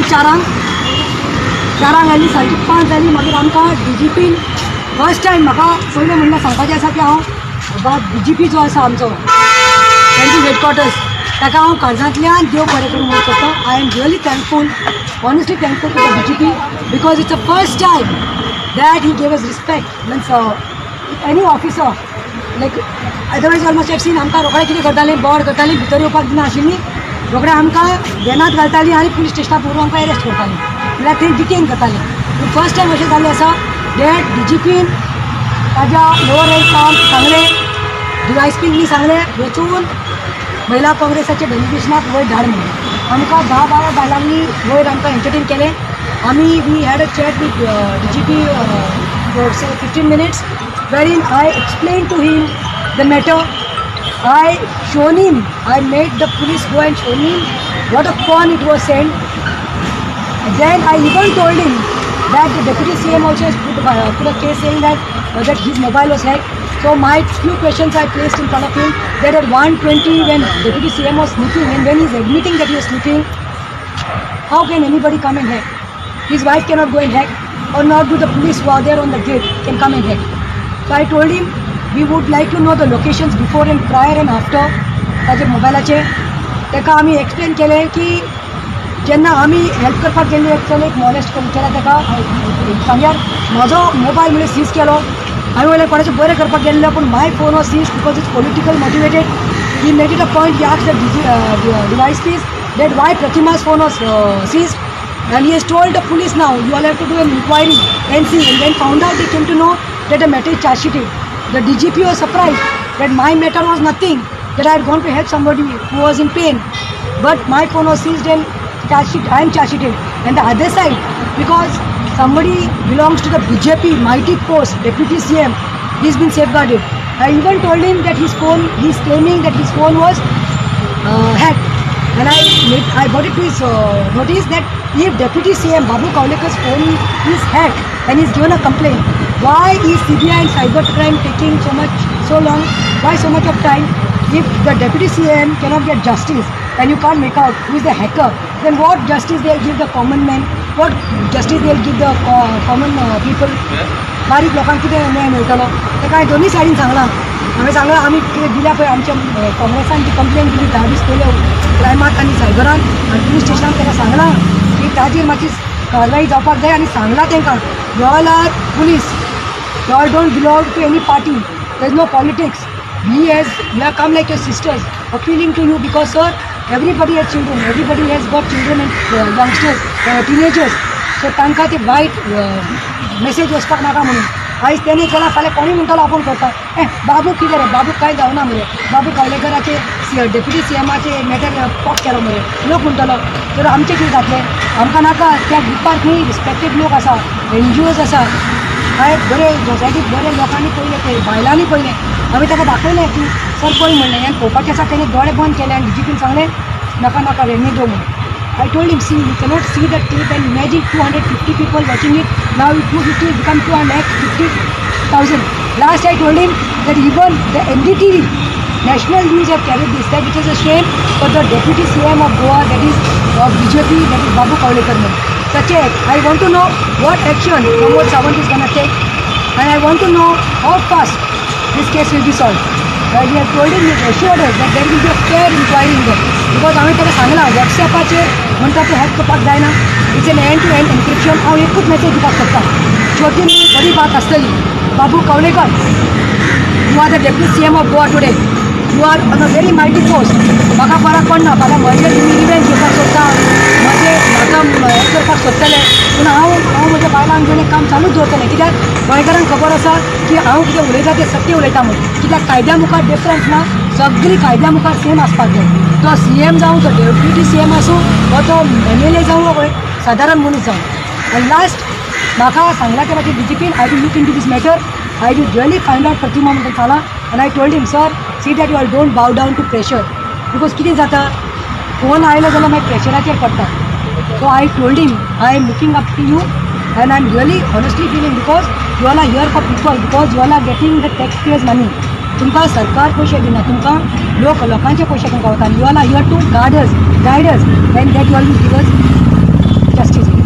चारांक. चारांक आयली, सांजची 5 जाली. मागीर आमकां डीजीपीन फर्स्ट टायम, म्हाका पयलें म्हणल्यार सांगपाचें आसा की हांव डीजीपी जो आसा आमचो, तेंची हेडक्वॉर्टर्स, ताका हांव काळजांतल्यान देव बरें करूं म्हणून सोदता. I am really thankful, honestly thankful to the DGP, because it's a first time that he gave us respect. Means any officer, like, otherwise almost have seen, आमकां रोखडे कितें करतालीं, बोवाळ करतालीं, भितर येवपाक दिनाशिल्लीं. रोखडे आमकां वेनात घालतालीं आनी पुलीस स्टेशनाक व्हरून आमकां एरेस्ट करतालीं, म्हणल्यार थंय डिटेन करतालीं. पूण फर्स्ट टायम अशें जाल्लें आसा that डीजीपीन ताज्या लोअर रँक सांगलें, डीवायएसपींनी सांगलें, वचून महिला काँग्रेसाच्या डेलिगेशनाक वयर धाड म्हणून. आमकां 10-12 बायलांनी वयर आमकां एंटरटेन केलें. आमी we had a chat with DGP for say 15 minutes, wherein I explain to him the matter. I shown him, I made the police go and shown him what a con it was sent. And then I even told him that the deputy CM also has put a case saying that his mobile was hacked. So my few questions I placed in front of him, that at 1:20 when deputy CM was sleeping and when he's admitting that he was sleeping, how can anybody come and hack? His wife cannot go and hack, or not do the police who are there on the gate can come and hack. So I told him we would like to know the locations before and prior and after ताजे मोबायलाचे. ताका आमी explain केलें की जेन्ना आमी help करपाक गेल्ली एक चलयेक, मॉलेस्ट केला ताका, सांग्यार म्हजो मोबायल म्हणजे सीज केलो. हांवें म्हणलें, कोणाचें बरें करपाक गेल्लें, पूण my phone was seized because it's political motivated. He made it a point, he asked the DG, DYSPs that why Pratima's phone was seized, and he has told the police, now you all have to do an inquiry and see. And then found out, they came to know that the matter is charge sheeted. The DGP was surprised that my matter was nothing, that I had gone to help somebody who was in pain, but my phone was seized and charge sheet, I am charge sheeted. And the other side, because somebody belongs to the BJP mighty post, deputy CM, he's been safeguarded. I even told him that his phone, he's claiming that his phone was hacked. And I brought it to his notice that if Deputy CM Babu Kavlekar's phone is hacked and he's given a complaint, why is CBI and cyber crime taking so much, so long? Why so much of time? If the Deputy CM cannot get justice and you can't make out who is the hacker, then what justice they'll give the common man? What justice they'll give the common people? बारीक लोकांक कितें न्याय मेळटलो? ताका हांवें दोनूय सायडीन सांगलां. हांवें सांगलां, आमी कितें दिल्या पळय, आमच्या काँग्रेसान जी कंप्लेन दिली 10 दीस पयले क्रायमाक आनी सायबरान आनी पुलीस स्टेशनान, ताका सांगलां की ताजेर मातशी कारवाई जावपाक जाय. आनी सांगलां तांकां, you all are police, you all don't belong to any party, there is no politics. We have come like your sisters, appealing to you, because sir, everybody has children, everybody has got children and youngsters, teenagers. So तांकां ते वायट message वचपाक नाका म्हणून. आयज तेणी केलां, फाल्यां कोणूय म्हणटलो आपूण करता. ए बाबू कितें रे, बाबू कांय जावना मरे, बाबू कावलेकराचे सी डेप्युटी सी एमाचे मॅटर पॉप केलो मरे, लोक म्हणटलो. तर आमचें कितें जातलें? आमकां नाका. त्या ग्रुपार खंय रिस्पेक्टेड लोक आसा, एनजीओज आसा, काय बरे सोसायटीत बरे लोकांनी पळयलें, ते बायलांनी पळयलें. आमी ताका दाखयलें की सर पळय म्हणलें, हें पळोवपाचें आसा. तेणें दोळे बंद केले आनी डीजीपीन सांगलें, नाका नाका, रेडनी दो म्हणून. I told him, see, you cannot see that clip and imagine 250 people watching it. Now 250 has become 2,50,000. Last I told him that even the NDTV, national news, have carried this, that it is a shame for the deputy CM of Goa, that is of BJP, that is Babu Kavlekar. Such a, I want to know what action Pramod Sawant is going to take, and I want to know how fast this case will be solved. We have told him, he has assured us that there will be a fair inquiry in there. Because हांवें ताका सांगलां, वॉट्सॅपाचेर म्हणटा तें hack करपाक जायना, it's an end to end encryption. हांव एकूच message दिवपाक सोदता, छोटी न्ही बरी बात आसतली. बाबू Kavlekar, you are the deputy CM of Goa today. You are on a very mighty post. म्हाका फरक पडना, फाल्यां म्हजेर तुमी रिवेंज घेवपाक सोदता, म्हजे म्हाका हें करपाक सोदतले, पूण हांव म्हज्या बायलांक घेवन एक काम चालूच दवरतलें, कित्याक गोंयकारांक खबर आसा की हांव कितें उलयता तें सत्य उलयता म्हणून. कित्याक कायद्या मुखार डिफरन्स ना, सगळीं कायद्या मुखार सेम आसपाक जाय. तो सीएम जावं, तो डेप्युटी सीएम आसूं, वा तो एमएलए जावं, वा सादारण मनीस जावं. आनी लास्ट म्हाका सांगलां ते म्हाजे DIGIPIN, I will look into this matter, I will really find out प्रतिमा म्हणून सांगलां. आनी I told him, sir, see that you all don't bow down to pressure, because कितें जाता, फोन आयलो जाल्यार मागीर प्रेशराचेर पडटा. So I told him, I am looking up to you and I am really honestly feeling, because you all are here for people, because you all are getting the tax payers money. तुमकां सरकार पयशे दिना, तुमकां लोक लोकांचे पयशे तुमकां वता. You all are here to guard us, guide us, and that you all will give us. Justice.